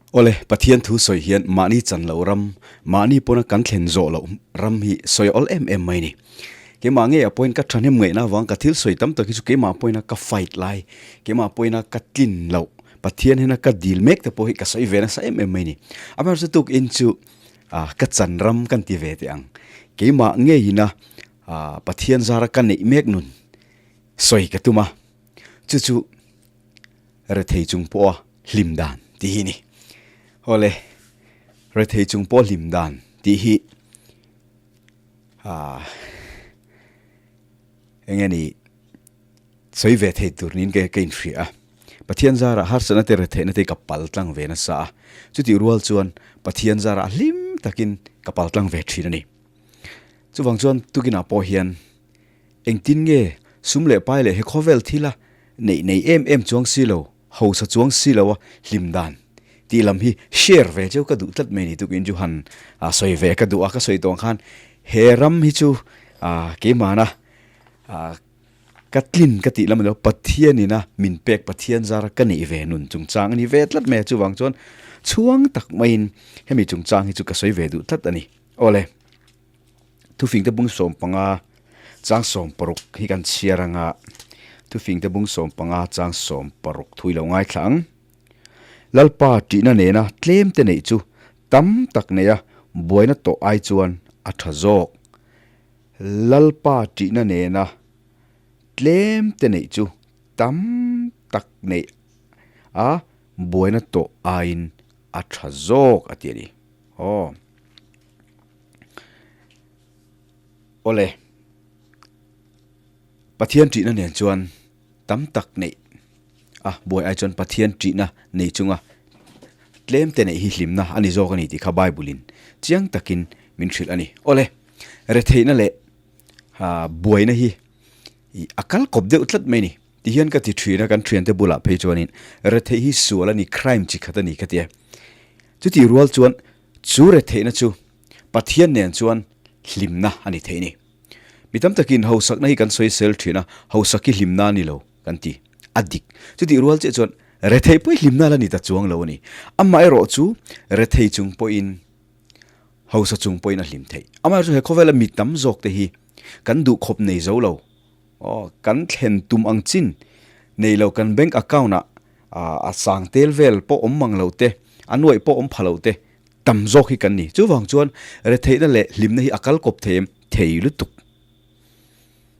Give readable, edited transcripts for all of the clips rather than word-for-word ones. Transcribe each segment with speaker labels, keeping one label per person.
Speaker 1: Awle, Pathian thu sawi hian mahni chan loh ram, mahni pawna kan thlen zawh loh ram hi sawi awl em em mai ni. Keimah ngei ah pawhin ka thahnem ngaihna avang ka thil sawi tam tak hi chu keimah pawhin a ka fight lai, keimah pawhin a ka tlin loh, Pathian hian a ka dil mek te pawh hi ka sawi ve nasa em em mai ni. Amaherawhchu tuk in chu ka chan ram kan ti ve teh ang. Keimah ngeiin a Pathian zara ka neih mek nun sawi ka tum a, chu chu Rethei chung pawha hlim dan tih hi ni. Awle, rethei chung pawha hlim dan tih hi ah eng nge ni sawi ve thei tur niin ka ka inhria a. Pathian zarah harsatna te retheihna te ka pal tlang ve nasa a, chutih rual chuan Pathian zarah hlim takin ka pal tlang ve thin a ni. Chuvang chuan tukinah pawh hian Engtin nge sum leh pai leh he khawvel thila neih nei em em chuang si lo, hausa chuang si lo a hlim dan tih lam hi share ve cheu ka duh tlat mai ni tukin chu han sawi ve ka duh a, ka sawi tawh ang khan he ram hi chu keimahna ka tlin ka tih lam a ni lo, Pathianin a min pek Pathian zara ka neih ve nun chungchang a ni ve tlat mai a, chuvang chuan chhuang tak maiin hemi chungchang hi chu ka sawi ve duh tlat a ni. Awle. Thufingte bung 15 chang 60 hi kan chhiar anga Thufingte bung 15 chang 60 thui lo ngaithla ang. Lalpa ṭihna nena tlem te neih chu tam tak neia buaina tawh ai chuan a ṭha zawk. Lalpa ṭihna nena tlem te neih chu tam tak neih a buaina tawh aiin a ṭha zawk a ti a ni. Aw. Awle, Pathian ṭihna nen chuan tam tak neih a, buai ai chuan Pathian ṭihna nei chunga tlem te neih hi hlimna a ni zawk a ni tih kha Bible-in chiang takin min hrilh a ni. Awle, retheihna leh buaina hi a kal kawp deuh tlat mai a ni. Tihian ka ti ṭhin a, kan ṭhiante bulah phei chuanin retheih hi sual a ni, crime chi khat a ni ka ti a. Chutih rual chuan Chu retheihna chu Pathian nen chuan hlimna a ni thei ni. Mi tam takin hausakna hi kan sawi sel thin a, hausak hi hlimna a ni lo kan ti. A dik. Chutih rual chiah chuan rethei pawh hi hlimna la ni ta chuang lo a ni. Amaherawh chu rethei chung pawhin hausa chung pawhin a hlim theih. Amaherawh chu he khawvela mi tam zawk te hi kan duhkhawp nei zo lo. Aw, kan thlen tum ang chin nei lo kan bank account ah a sang tel vel pawh awm mang lo te, a nuaih pawh awm pha lo te tam zawk hi kan ni. Chuvang chuan retheihna leh hlimna hi a kal kawp thei em? Thei lutuk.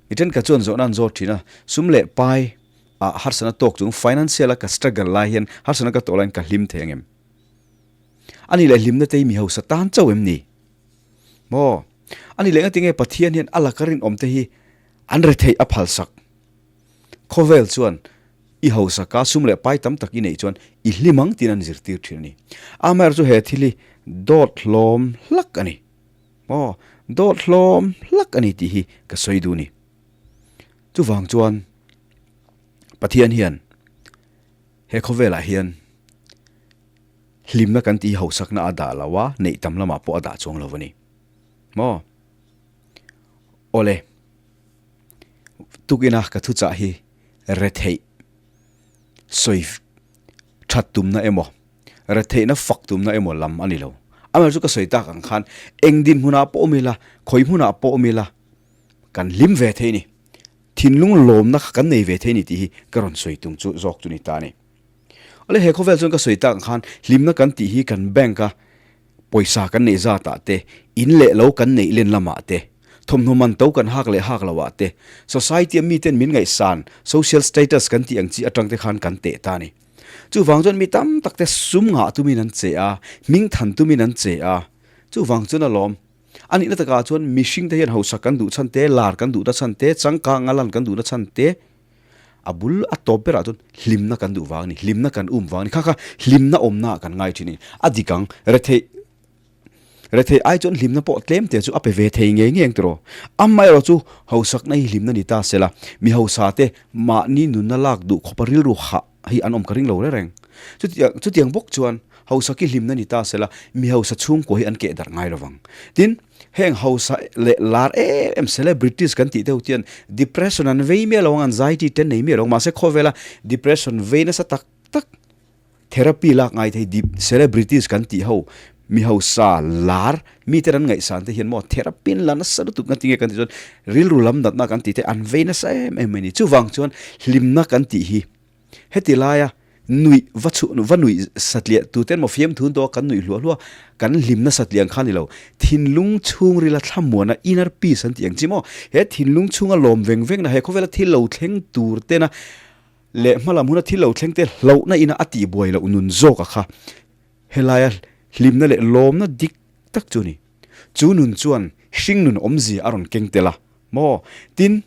Speaker 1: Mi thenkhat chuan zawhna an zawt thin a, sum leh pai ah harsatna tawk chung financial a ka struggle lai hian harsatna ka tawh laiin ka hlim thei ang em? A nih leh hlimna te hi mi hausa tan chauh em ni? Maw? A nih leh ngatinge Pathian hian a laka rinawm te hi An retheih a phalsak. Khawvel chuan i hausaka sum leh pai tam tak i neih chuan i hlim ang tiin an zirtir thin a ni. Amaherawh chu he thil hi dawt hlawm hlak a ni. Aw, dawt hlawm hlak a ni tih hi ka sawi duh a ni. Chuvang chuan Pathian hian he khawvelah hian hlimna kan tih hi hausakna a dah lo a, neih tam lamah pawh a dah chuang lo a ni. Maw? Awle, tukina ka thuchah hi retheih sawi that tumna emaw, retheihna fak tumna emaw lam a ni lo. Amaherawhchu chu ka sawi tak ang khan eng dinhmunah pawh awm ila, khawi hmunah pawh awm ila kan hlim ve thei a ni. Thinlung lawmna kha kan nei ve thei a ni tih hi ka rawn sawi tum chu zawk chu ni ta a ni. Awle, he khawvel chuan ka sawi tak ang khan hlimna kan tih hi kan bank a Pawisa kan neih zatah te, in leh lo kan neih len lamah te, thawmhnaw man to kan hak leh hak loah te, society-a miten min ngaihsan, social status kan tih ang chi atang te khan kan teh ta a ni. Chuvang chuan mi tam tak te sum ngah tumin an che a, hming than tumin an che a. Chuvang chuan a lawm. A nihna takah chuan mihring te hian hausak kan duh chhan te, lar kan duhna chhan te, changkang a lan kan duhna chhan te, A bul a tawp berah chuan hlimna kan duh vang a ni, hlimna kan um vang a ni. Kha kha hlimna awmna ah kan ngai thin a ni. A dik ang, retheih retheih ai chuan hlimna pawh tlem te chu a pe ve thei ngei ngei ang tiraw. Amaherawh chu hausakna hi hlimna ni ta sela, mi hausa te mahni nunna lak duh khawpa rilru hah hi an awm ka ring lo reng reng. Chutiang chutiang bawk chuan hausa khi hlimna ni ta sela, mi hausa chhungkua hi an keh darh ngai lovang. Tin, Heng hausa leh lar em em celebrities kan tih deuh tian depression an vei miah lo ang, anxiety te nei miah lo ang, mahse khawvela depression vei nasa tak tak Therapy lak ngai thei dip celebrities kan tih ho mi hausa lar mi te an ngaihsan te hian maw therapy an la nasa lutuk na tinge kan tih chuan rilru lam natna kan tih te an vei nasa em em mai ni. Chuvang chuan hlimna kan tih hi heti laia nuih va chhuh va nuih satliah tu ten maw fiamthu an tawh a kan nuih hluah hluah kan hlimna satliah ang kha ni lo. Thinlung chhungrila thlamuana inner peace an tih ang chi maw he thinlung chhunga lawm veng vengna he khawvela thil lo thleng tur tena Leh hmalam huna thil lo thleng te hlauhna ina a tihbuai loh nun zawk a kha. Helaia hlimna leh lawmna dik tak chu a ni. Chu nun chuan hring nun awmzia a rawn keng tel a maw? Tin,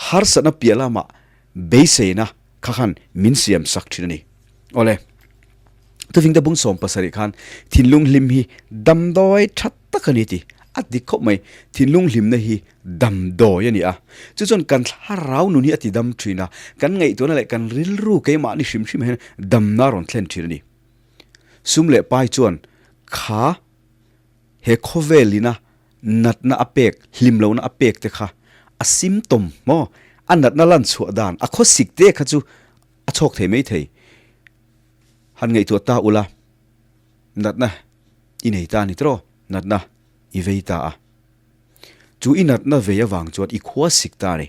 Speaker 1: harsatna piah lamah beiseina kha khan min siam sak thin a ni. Awle, Tuvingte bung 70 khan thinlung hlim hi damdawi tha tak a ni ti a dik khawp mai. Thinlung hlimna hi Damdawi a ni a, chu chuan kan thlarau nun hi a ti dam thin a, kan ngaihtuahna leh kan rilru keimahni hrim hrim hian damna a rawn thlen thin a ni. Sum leh pai chuan kha he khawvelina natna a pek, hlimlohna a pek te kha a symptom maw, a natna lan chhuah dan, a khawsik te kha chu a chhawk thei mai thei. Han ngaihtuah ta ula, natna i nei ta a ni tawh, natna i vei ta a. Chu i natna vei avang chuan i khua sik ta a ni.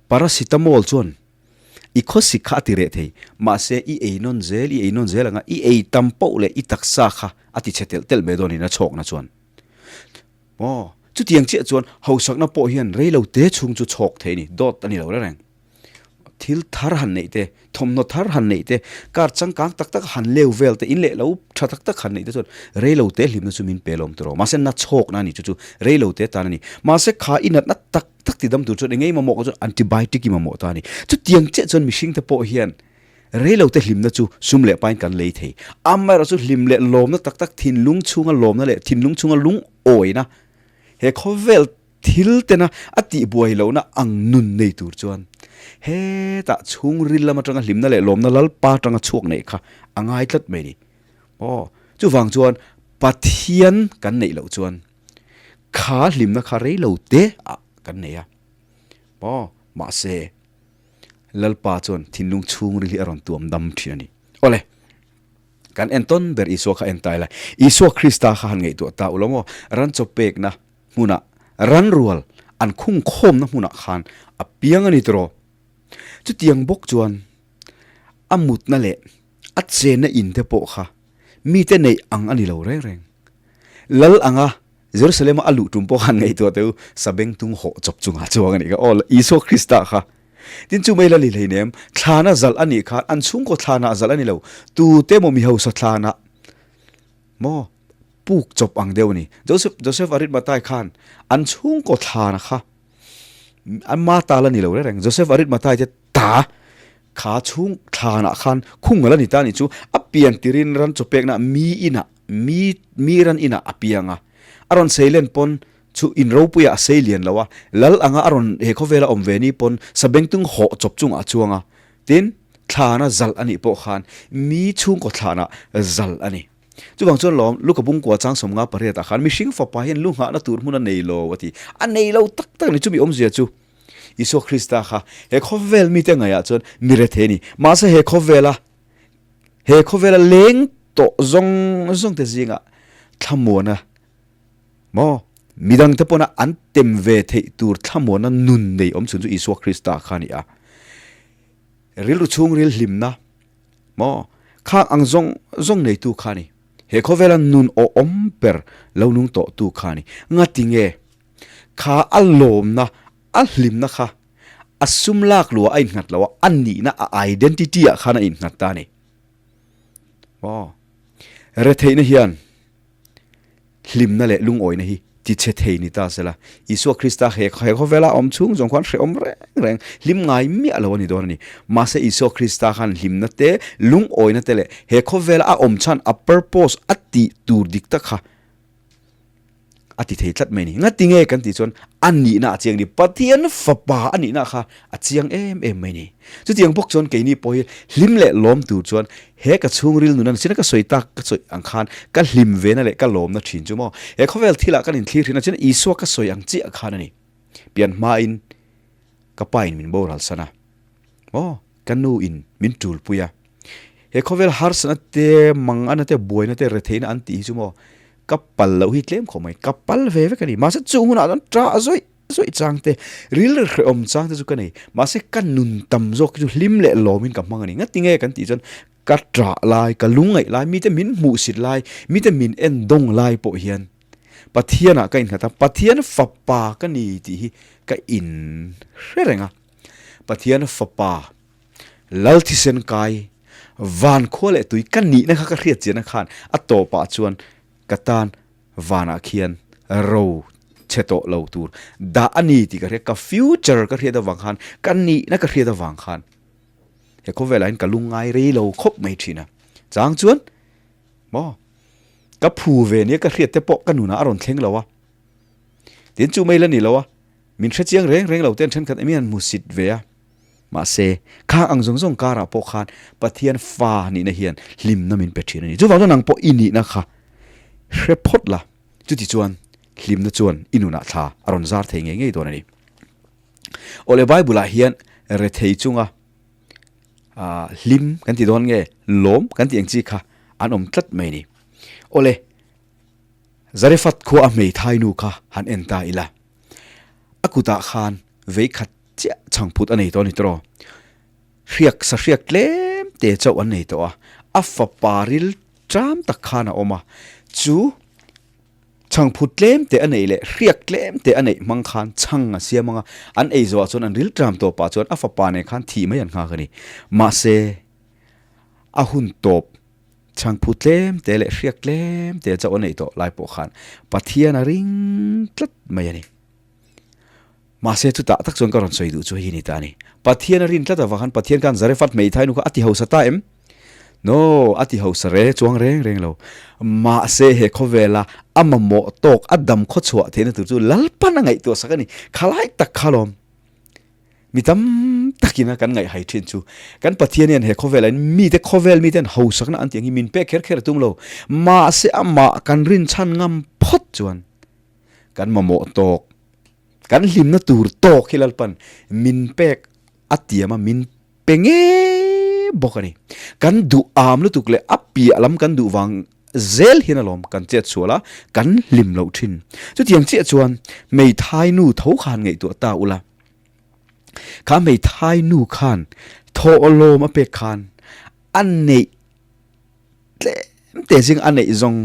Speaker 1: Paracetamol chuan i khawsik kha a ti reh thei, mahse i ei nawn zel, i ei nawn zel anga i ei tam poh leh i taksa kha a ti chhe telh telh mai dawn in a chhawkna chuan. Aw, chutiang chiah chuan hausakna pawh hian reilo te chhung chu chhawk thei a ni, dawt a ni lo reng. Thil thar han neih te, thawmhnaw thar han neih te, car changkang tak tak han leu vel te, in leh lo tha tak tak han neih te chuan rei lo te hlimna chu min pe lawm tawh rawh. Mahse na chhawkna a ni chu chu rei lo te tan a ni. Mahse kha i natna tak tak ti dam tur chuan engei mamawh kha chuan antibiotic i mamawh ta a ni. Chutiang chiah chuan mihring te pawh hian rei lo te hlimna chu sum leh pain kan lei thei. Amaherawh chu hlim leh lawmna tak tak thinlung chhunga lawmna leh thinlung chhunga lungawina he khawvel Thil tena a tihbuai lohna ang nun nei tur chuan hetah chhungril lam atanga hlimna leh lawmna Lalpa atanga chhuak neih kha a ngai tlat mai ni. Aw, chuvang chuan Pathian kan neih loh chuan kha hlimna kha rei lo te ah kan nei a. Aw, mahse Lalpa chuan thinlung chhungril hi a rawn tuam dam thin a ni. Awle. Kan entawn ber Isua kha en ta ila. Isua Krista kha han ngaihtuah ta ulaw maw? Ran chaw pekna hmunah, ran rual an khung khawmna hmunah khan a piang a ni tawh. Chutiang bawk chuan a mutna leh a chenna in te pawh kha mite neih ang a ni lo reng reng. Lal anga Jerusalem-a a luh tum pawh khan ngaihtuah teh u, sabengtung hawh chawp chungah chuang a nih kha. Aw, Isua Krista kha. Tin chu mai la li hleinem, thlana zalh a nih khan an chhungkaw thlanah zalh a ni lo, tute maw mi hausa thlanah maw puk chawp ang deuh a ni. Joseph, Joseph Aritmatai khan an chhungkaw thlana kha ama ta la ni lo reng reng. Joseph Aritmatai te ta kha chhung thlanah khan khung a la ni ta a nih chu. A pian tirin ran chaw pekna mi inah, mi, mi ran inah a piang a. A rawn seilen pawn Chu in ropuiah a sei lian lo a, lal anga a rawn he khawvela awm ve ni pawn sabengtung hawh chawp chungah a chuang a, tin, thlana zalh a nih pawh khan mi chhungkaw thlanah zalh a ni. Chuvang chuan lawm, Luka bungkua chang 58 ah khan mihring fapa hian lu nghahna tur hmun a nei lo a ti. A nei lo tak tak a ni, chumi awmzia chu Isua Krista kha he khawvel mite ngaihah chuan mi rethei a ni. Mahse he khawvela he khawvela leng tawh zawng zawng te zingah thlamuana Maw? Midangte pawna an tem ve theih tur thlamuanna nun nei awm chhun chu Isua Krista kha a ni a. Rilru chhungril hlimna, maw? Khang ang zawng zawng neitu kha a ni. He khawvela nun awhawm ber lo nung tawhtu kha a ni. Ngati nge? Kha a lawmna, a hlimna kha a sum lak luah a innghat lo a, a nihna, a identity ah khan a innghat ta a ni. Maw? Retheihna hian Hlimna leh lungawina hi ti chhe thei ni ta sela, Isua Krista he he khawvela awm chhung zawng khuan hrehawm reng reng, hlim ngai miah lo a ni dawn a ni. Mahse Isua Krista khan hlimna te, lungawina te leh he khawvela a awm chhan a purpose a tih tur dik tak kha a ti thei tlat mai a ni. Ngati nge kan tih chuan a nihna a chiang a ni. Pathian fapa a nihna kha a chiang em em mai a ni. Chutiang bawk chuan keini pawh hi hlim leh lawm tur chuan He ka chhungril nuna china ka sawi tak ka sawi ang khan ka hlim vena leh ka lawmna thin chu maw he khawvel thilah kan inthlir thin a chuan Isua ka sawi ang chiah khan a ni. Pian hmain ka pa in min boral san a maw ka nu in min tul pui a. He khawvel harsatna te, mangana te, buaina te, retheihna an tih hi chu maw ka pal loh hi tlem khawp mai. Ka pal ve vek a ni. Mahse chung hunah chuan ṭah zawih zawih chang te, rilru hrehawm chang te chu ka nei. Mahse ka nun tam zawk hi chu hlim leh lawmin ka hmang a ni. Ngati nge kan tih chuan ka ṭah lai, ka lungngaih lai, mite min hmuhsit lai, mite min en dawng lai pawh hian Pathianah ka innghat a, Pathian fapa ka ni tih hi ka inhre reng a. Pathian fapa Lal thisen kai van khua leh tui ka nihna kha ka hriat chiahna khan a tawpah chuan ka tan vanah khian ro chhe tawh lo tur dah a ni tih ka hria, ka future ka hriat avang khan, ka nihna ka hriat avang khan he khawvelah hian ka lungngai rei lo khawp mai thin a. Chang chuan maw ka phu ve nia ka hriat te pawh ka nunah a rawn thleng lo a, tin chu mai la ni lo a, min hrechiang reng reng lo ten thenkhat emaw hian hmusit ve a. Mahse, khang ang zawng zawng karah pawh khan Pathian fa nihna hian hlimna min pe thin a ni. Chuvang chuan nang pawh i nihna kha hre phawt la, chuti chuan hlimna chuan i nunah thla a rawn zar thei ngei ngei dawn a ni. Awle Bible-ah hian rethei chunga hlim kan ti dawn nge lawm kan tih ang chi kha an awm tlat mai a ni. Awle Zarephath khua a hmeithai nu kha han en ta ila, a kutah khan vei khat chiah chhangphut a nei tawh a ni tawh. Hriak sa hriak tlem te chauh an nei tawh a, a fapa ril ṭam tak khan a awm a, chu chhangphut tlem te a neih leh hriak tlem te a neih hmang khan chhang a siam ang a, an ei zawhah chuan an ril ṭam tawh pah chuan a fapa nen khan thih mai an nghak a ni. Mahse, a hun tawp chhangphut tlem te leh hriak tlem te chauh a neih tawh lai pawh khan Pathian a ring tlat mai a ni. Mahse chutah tak chuan ka rawn sawi duh chu hei hi ni ta a ni. Pathian a rin tlat avang khan Pathian khan Zarephath hmeithai nu kha a ti hausa ta em? No, a ti hausa re chuang reng reng lo. Mahse he khawvela a mamawh tawk a dam khaw chhuah theihna tur chu Lalpan a ngaihtuah sak a ni. Khalai tak kha lawm. Mi tam takin a kan ngaihhai thin chu kan Pathian hian he khawvelah in mite khawvel miten hausakna an tih ang hi min pek kher kher a tum lo. Mahse amah kan rinchhan ngam phawt chuan kan mamawh tawk Kan hlimna tur tawk hi Lalpan min pek a tiam a, min pe ngei bawk a ni. Kan duh am lutuk leh a piah lam kan duh vang zel hian alawm kan chet sual a, kan hlim loh thin. Chutiang chiah chuan hmeithai nu tho khan ngaihtuah ta ula, kha hmeithai nu khan thawhlawm a pek khan a neih tlem te zing a neih zawng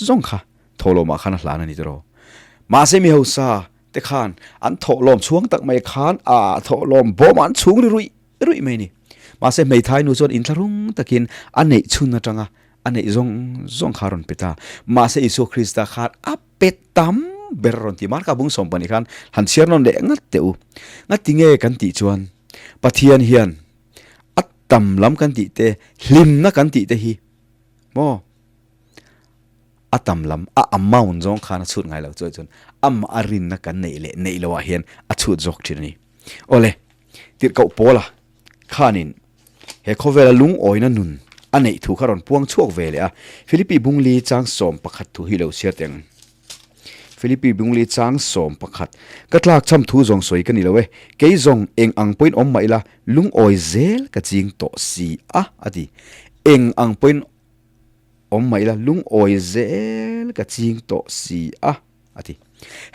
Speaker 1: zawng kha thawhlawmah khan a hlan a ni tiraw. Mahse mi hausa te khan an thawhlawm chhuang tak mai khan a thawhlawm bawmah an chhung ri ruih ruih mai a ni. Mahse hmeithai nu chuan inthlahrung takin a neih chhun atanga a neih zawng zawng kha a rawn pe ta. Mahse Isua Krista khan a pe tam ber a rawn ti. Marka bung 12 khan han chhiar nawn leh ngat teh u. Ngatinge kan tih chuan Pathian hian A tam lam kan tih te, hlimna kan tih te hi maw a tam lam, a amount zawng khan a chhut ngai lo chuan chuan amah a rinna kan neih leh neih loh ah hian a chhut zawk thin a ni. Awle, tirhkoh Paula khanin he khawvela lungawina nun a neih thu kha rawn puang chhuak ve leh a, Philippi Bungli chang 11 thu hi lo chhiar teh ang. Philippi Bungli chang 11, Ka tlak cham thu zawng sawi ka ni lo e, kei zawng eng ang pawhin awm mah ila, lungawi zel ka ching tawh si a, a ti. Eng ang pawhin awm mah ila, lungawi zel ka ching tawh si a, a ti.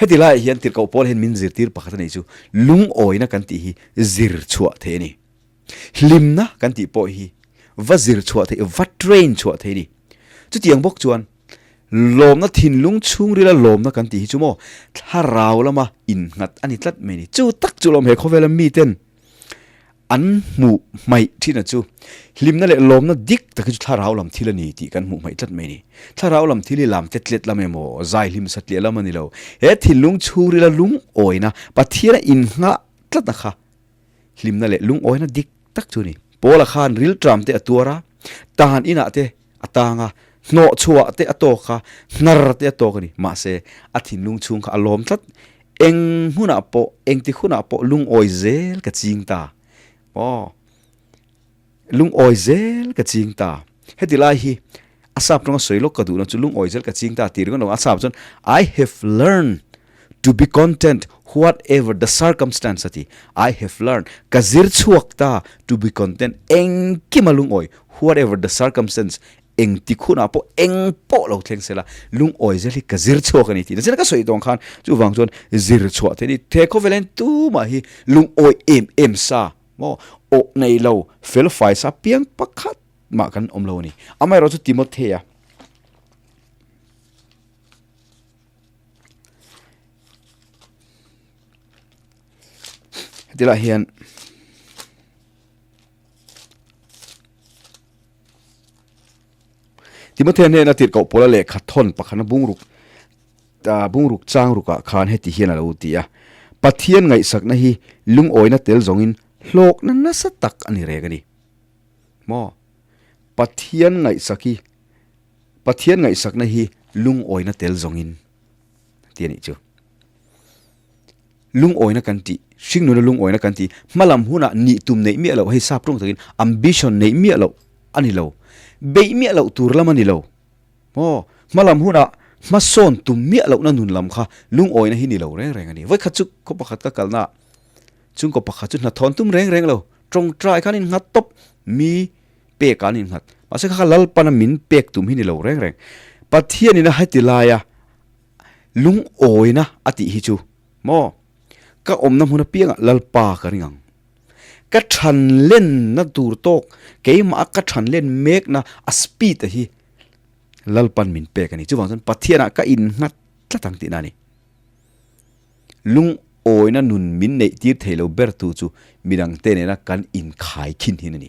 Speaker 1: Heti laiah hian tirhkoh pawl hian min zirtir pakhat a nei chu, lungawina kan tih hi zir chhuah theih a ni. Hlimna kan tih pawh hi va zir chhuah theih, va train chhuah theih a ni. Chutiang bawk chuan lawmna thinlung chhungrila lawmna kan tih hi chu maw thlarau lama innghat a ni tlat mai a ni. Chu tak chu lawm he khawvela miten an hmuh hmaih thin a chu hlimna leh lawmna dik tak hi chu thlarau lam thil a ni tih kan hmuh hmaih tlat mai a ni. Thlarau lam thil hi lam tet tlet lam emaw zai hlim satliah lam a ni lo. He thinlung chhungrila lungawina Pathiana innghah tlatna kha Hlimna leh lungawina dik tak chu a ni. Paula khan rilṭam te a tuar a, tan inah te a tang a, hnawhchhuah te a tawk a, hnar te a tawk a ni. Mahse, a thinlung chhung kha a lawm tlat. Eng hmunah pawh, engti hunah pawh lungawi zel ka ching ta. Aw, lungawi zel ka ching ta. Heti lai hi a sap tawnga sawi lawk ka duhna chu lungawi zel ka ching ta tih ringawt lo. A sap chuan, I have learned. To be content whatever the circumstance a ti. I have learned, ka zir chhuak ta, to be content engkim a lungawi, whatever the circumstance, eng ti khunah pawh eng pawh lo thleng sela, lungawi zel hi ka zir chhuak a ni tih nasa ka sawi tawng khan chuvang chuan zir chhuah theih a ni. He khawvel hian tumah hi lungawi em em sa maw awh nei lo fel fai sa piang pakhat mah kan awm lo a ni. Amaherawhchu Timothea. Heti lah hian Timothea hnena tirhkoh pawla lehkha thawn pakhana bungruk bungruk chang rukah khan heti hian a lo ti a, Pathian ngaihsakna hi lungawina tel zawngin hlawkna nasa tak a ni reng a ni. Maw? Pathian ngaihsak hi Pathian ngaihsakna hi lungawina tel zawngin ti a nih chu. Lungawina kan tih, hringnuna lungawina kan tih, hmalam hunah nih tum neih miah loh, hei sap tawng takin ambition neih miah loh a ni lo. Beih miah loh tur lam a ni lo. Maw? Hmalam hunah hmasawn tum miah lohna nun lam kha lungawina hi ni lo reng reng a ni. Vawikhat chu khaw pakhat ka kalnaah chungkaw pakhat chu hnathawn tum reng reng lo, tawngtai khan innghat tawp mi pek ah an innghat. Mahse kha kha Lalpana min pek tum hi ni lo reng reng. Pathianin a heti laia lungawina a tih hi chu maw ka awmna hmun apiangah Lalpa ka ring ang. Ka than lenna tur tawk keimah a ka than len mekna a speed a hi Lalpan min pek a ni. Chuvang chuan Pathianah ka innghat tlat ang tihna a ni. Lungawina nun min neih tir thei lo ber tu chu midangte nena kan inkhaikhin hin a ni.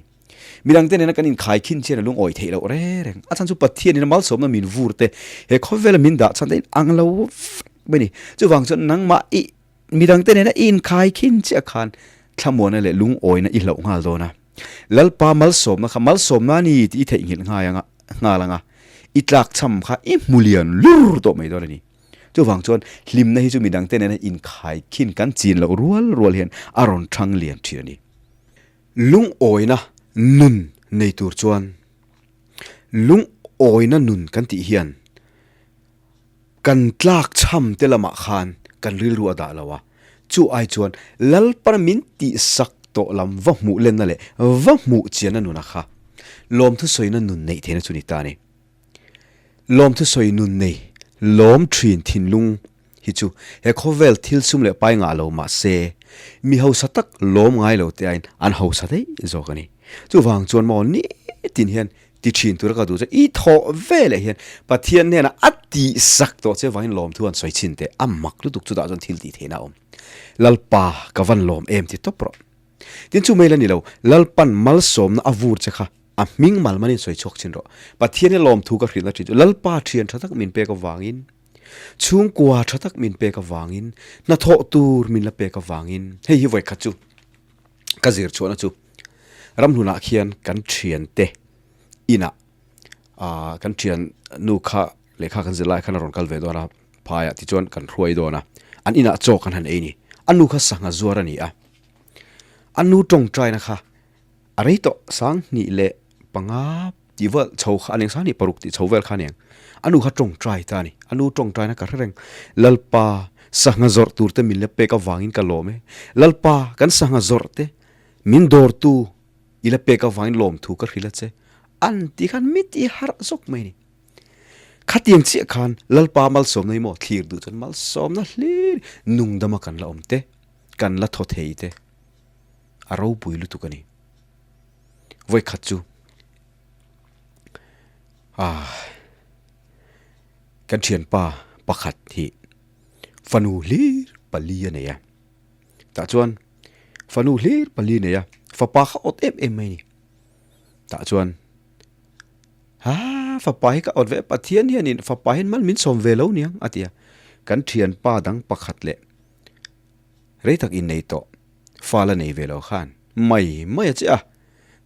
Speaker 1: Midangte nena kan inkhaikhin chian a lungawi theih loh reng reng. A chhan chu Pathianin a malsawmna min vur te, he khawvela min dah chhan te in ang lo vek mai a ni. Chuvang chuan nangmah i midangte nena i inkhaikhin chiah khan thlamuanna leh lungawina i hlauh nghal dawn a. Lalpa malsawmna kha malsawmna a ni tih i theihnghilh nghal anga nghal anga i tlakchham kha i hmu lian lur tawh mai dawn a ni. Chuvang chuan hlimna hi chu midangte nena inkhaikhin kan chin loh rual rual hian a rawn thang lian thin a ni. Lungawina nun nei tur chuan lungawina nun kan tih hian kan tlak chham te lamah khan kan rilru a dah lo a, chu ai chuan Lalpana min tihsak tawh lam va hmuh lenna leh va hmuh chianna nuna kha lawmthu sawina nun neih theihna chu ni ta a ni. Lawmthu sawi nun nei lawm thin thinlung hi chu he khawvel thil sum leh pai ngah lo mah se mi hausa tak lawm ngai lo te aiin an hausa daih zawk a ni. Chuvang chuan maw nitin hian ti thin tura ka duh chuan i thawh ve leh hian Pathian hnenah a tihsak tawh che vangin lawmthu an sawi chhin teh a mak lutuk chutah chuan thil tih theihna a awm. Lalpa ka van lawm em ti tawp rawh. Tin chu mai la ni lo, Lalpan malsawmna a vur che kha a hming mal manin sawi chhuak chin rawh. Pathian hi lawmthu ka hrilhna thin chu Lalpa thian tha tak min pek avangin, chhungkua tha tak min pek avangin, hnathawh tur min la pek avangin, hei hi vawikhat chu ka zir chhuahna chu ramhlunah khian kan thiante inah ah kan thian nu kha lehkha kan zir lai khan a rawn kal ve dawn a, phaiah tichuan kan hruai dawn a, an inah chaw kan han ei ni. A nu kha sangha zuar a ni a, a nu tawngtaina kha A rei tawh 2005 tih vel chho kha a ni ang, 2006 tih chho vel kha a ni ang. A nu kha tawngtai ta a ni. A nu tawngtaina ka hre reng. Lalpa, sangha zawrh tur te min la pek avangin ka lawm e. Lalpa, kan sangha zawrh te min dawrtu i la pek avangin lawmthu ka hrilh a che. An tih khan mit i harh zawk mai a ni. Khatiang chiah khan Lalpa malsawmna hi maw thlir duh chuan malsawmna hlir nungdama kan la awm te, kan la thaw thei te. A ropui lutuk a ni. Vawikhat chu ah kan thianpa pakhat hi fanu hlir pali a nei a. Tah chuan fanu hlir pali a nei a, fapa kha awt em em mai a ni. Tah chuan ha fapa hi ka awt ve Pathian hianin fapa hian mal min sawm ve lo niang a ti a. Kan thianpa dang pakhat leh rei tak innei tawh. Fa la nei ve lo khan mai mai a che a,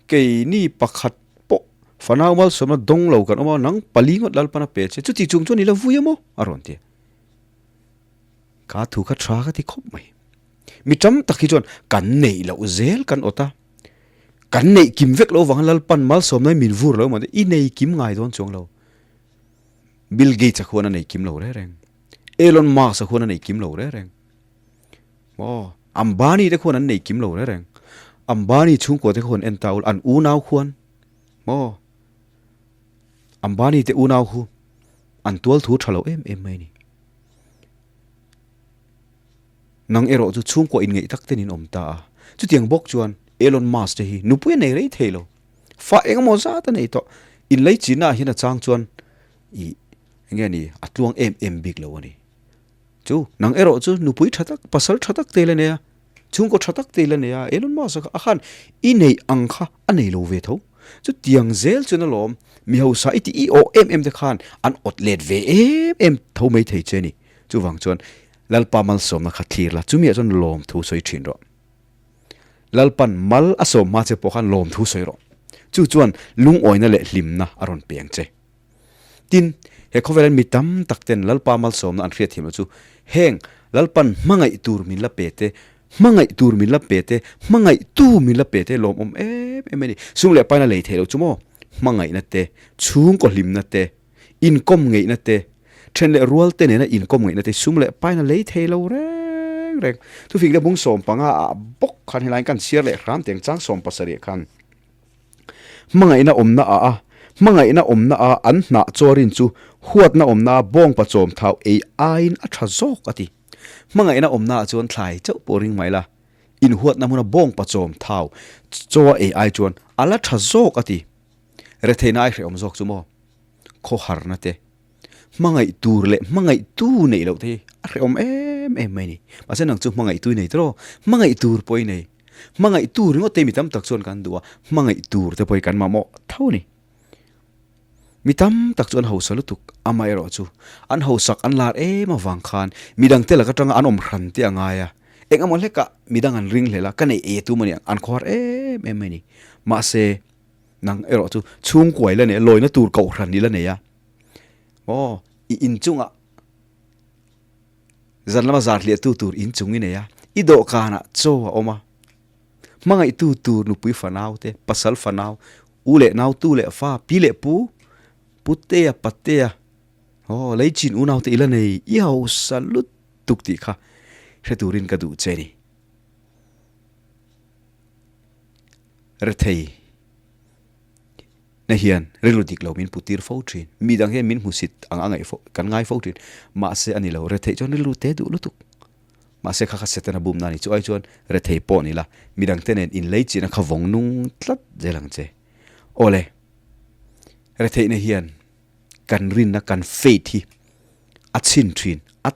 Speaker 1: keini pakhat pawh fanau malsawmna dawng lo kan awm a, nang pali ngawt Lalpan a pe che, chuti chung chuan i la vui a maw? a rawn ti a. Ka thu kha tha ka ti khawp mai. Mi tam tak hi chuan kan neih loh zel kan awt a, kan neih kim vek lo vang Lalpan malsawmna hi min vur lo emaw i nei kim ngai dawn chuang lo. Bill Gates a khuan a nei kim lo reng reng. Elon Musk a khuan a nei kim lo reng reng. Maw? Ambani te khuan an nei kim lo reng reng. Ambani chhungkua te khuan en ta ul, an unau khuan. Maw? Ambani te unau khu an tual thu tha lo em em mai ni. Nang erawh chu chhungkua inngeih tak ten in awm ta a. Chutiang bawk chuan Elon Musk te hi nupui a nei rei thei lo. Fa engemaw zat a nei tawh. Inlei chinna ah hian a chang chuan ih enge ni a tluang em em bik lo a ni. Chu nang erawh chu nupui tha tak, pasal tha tak te la nei a, chhungkaw tha tak te la nei a, Elon Musk a khan i neih ang kha a nei lo ve tho. Chutiang zel chuan alawm mi hausa i tih i awh em em te khan an awt let ve em em tho mai thei che a ni. Chuvang chuan Lalpa malsawmna kha thlir la, chumiah chuan lawmthu sawi thin rawh. Lalpan mal a sawm hma che pawh khan lawmthu sawi rawh. Chu chuan lungawina leh hlimna a rawn peng che. Tin, he khawvelan mi tam tak ten Lalpa malsawmna an hriat thiam loh chu heng Lalpan hmangaih tur min la pe te, hmangaih tur min la pe te, hmangaih tu min la pe te lawmawm em em a ni. Sum leh paina lei theih loh chu maw? Hmangaihna te, chhungkaw hlimna te, inkawm ngeihna te, then leh rual te nena inkawm ngeihna te sum leh paina lei thei lo reng reng. Thufing te bung 15 ah bawk khan helaiin kan chhiar leh hram teng chang 70 khan hmangaihna awmna ah a hmangaihna awmna a an hnah chawrin chu huatna awmna a bawngpa chawm thau ei aiin a tha zawk a ti. Hmangaihna awmna ah chuan thlai chauh pawh ring mai la, inhuatna hmuna bawngpa chawm thau chaw a ei ai chuan a la tha zawk a ti. Retheihna ai hrehawm zawk chu maw? Khawharna te, hmangaih tur leh hmangaih tu neih loh te hi a hrehawm em em mai a ni. Mahse nang chu hmangaih tu i nei tawh, hmangaih tur pawh i nei. Hmangaih tu ringawt te mi tam tak chuan kan duh a, hmangaih tur te pawh hi kan mamawh tho a ni. Mi tam tak chu an hausa lutuk, amaherawh chu an hausak an lar em avang khan midang te lak atanga an awm hran te a ngai a, eng emaw hlekah midang an ring hlel a, ka neih e tum a ni ang, an khawhar em em mai a ni. Mahse, nang erawh chu chhungkuai la nei a, lawina tur kohhran i la nei a, aw i inchungah Zan lama zar hliahtu tur inchung i nei a, i dawhkanah chaw a awm a. Hmangaihtu tur nupui fanau te, pasal fanau, u leh nau, tu leh fa, pi leh pu, putea, patea, aw lei chin unau te i la nei, i hausa lutuk tih kha hre turin ka duh che ni. Rethei. Na hian rilru dik lo min putir fo thin. Mi dang hian min hmusit ang a ngaih fo, kan ngai fo thin. Mahse a ni lo, retheih chuan rilru te duh lutuk. Mahse kha kha Setana bumna a ni. Chu ai chuan rethei pawh ni la, mi dangte nen inlei chihna kha vawng nung tlat zel ang che. Awle, retheihna hian kan rinna, kan faith hi a chhin thin, a.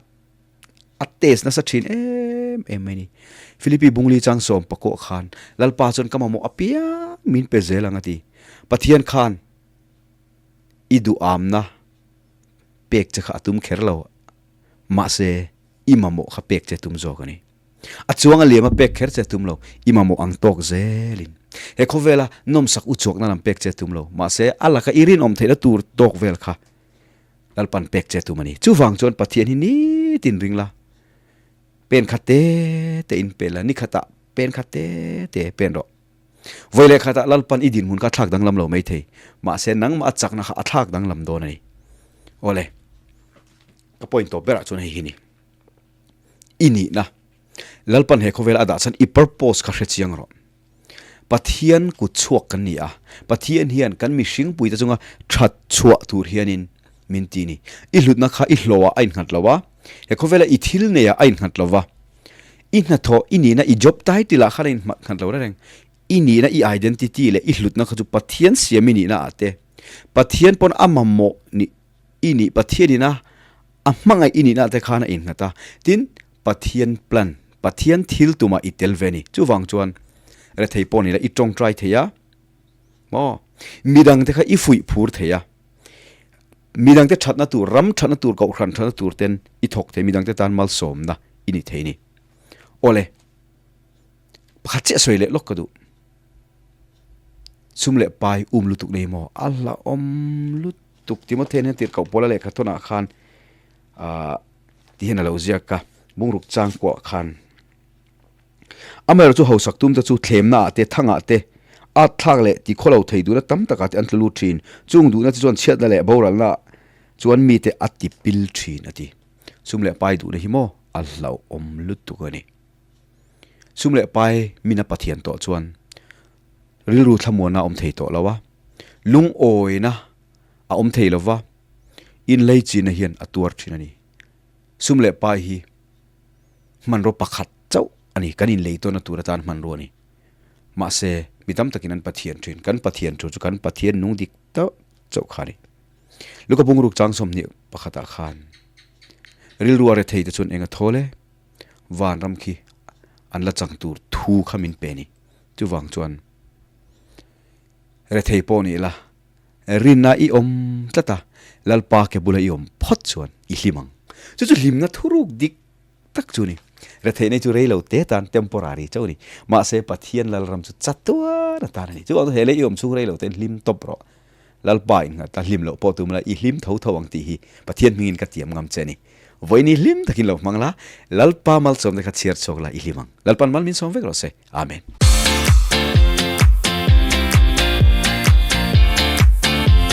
Speaker 1: A test nasa thin em em mai ni. Philippi Bungli chang sawm pakawh khan Lalpa chuan ka mamawh apiang min pe zel ang a ti. Pathian khan i duhamna pek che kha a tum kher lo, mahse i mamawh kha pek che tum zawk a ni. A chuang a liam a pek kher che tum lo, i mamawh ang tawk zelin. He khawvela nawmsak u chhuakna lam pek che tum lo, mahse a laka i rinawm theihna tur tawk vel kha Lalpan pek che tum a ni. Chuvang chuan Pathian hi nitin ring la, pen khat te te in pe la, ni khatah pen khat te te pen rawh. Vawi leh khatah Lalpan i dinhmun kha a thlak danglam lo maithei, mahse nangmah a chakna kha a thlak danglam dawn a ni. Awle, ka point tawp berah chuan hei hi ni. I nihna, Lalpan he khawvela a dah chuan i purpose kha hre chiang rawh. Pathian kut chhuak kan ni a, Pathian hian kan mihringpuite chunga that chhuah tur hianin min ti ni. I hlutna kha i hlawhah a innghat lo a, he khawvela i thil neiah a innghat lo va, i hnathawh, i nihna, i job title ah khan a innghat lo reng. I nihna, i identity leh i hlutna kha chu Pathian siam i nihna ah te, Pathian pawn a mamawh ni i nih, Pathian ina a hmangaih i nihna ah te khan a innghat a. Tin, Pathian plan, Pathian thil tumah i tel ve a ni. Chuvang chuan rethei pawh ni la i tawngtai thei a, maw? Midangte kha i fuih phur thei a, midangte thatna tur, ram thatna tur, kohhran thatna tur ten i thawk thei, midangte tan malsawmna i ni thei a ni. Awle, pakhat chiah sawi leh lawk ka duh. Sum leh pai um lutuk nei maw? A hlauhawm lutuk. Timothea hian tirhkoh Paula lehkha thawnah khan Ahh ti hian a lo ziak a, bungruk chang kuah khan amaherawh chu hausak tum te chu thlemna ah te, thang ah te, at thlak leh ti khawlo thei duhna tam tak ah te an tlu lut thin. Chung duhna te chuan chhiatna leh boralna chuan mite a ti pil thin a ti. Sum leh pai duhna hi maw a hlauhawm lutuk a ni. Sum leh pai min a Pathian tawh chuan rilru thlamuanna a awm thei tawh lo a, lungawina a awm thei lo va, inlei china hian a tuar thin a ni. Sum leh pai hi hmanraw pakhat chauh a ni, kan inlei tawhna tur atan hmanrua a ni. Mahse, mi tam takin an Pathian thin. Kan Pathian thu chu kan Pathian nung dik tauh chauh kha a ni. Luka bungruk chang 21 ah khan rilru a rethei te chuan eng a thawl e, vanram khi an la chang tur thu kha min pe ni. Chuvang chuan rethei pawh ni ila rinna i awm tlat a, Lalpa ke bula i awm phawt chuan i hlim ang. Chu chu hlimna thuruk dik tak chu ni. Retheihna hi chu rei lo te tan temporary chauh a ni. Mahse Pathian Lalram chu chatuan atan a ni. Chuvang chu he lei i awm chhung rei lo ten hlim tawp rawh. Lalpa in nghat a hlim loh pawh tum la i hlim tho tho ang tih hi Pathian hmingin ka tiam ngam che a ni. Vawiin i hlim takin lo hmang la, Lalpa malsawmna kha chhiar chhuak la i hlim ang. Lalpan mal min sawm vek rawh se. Amen.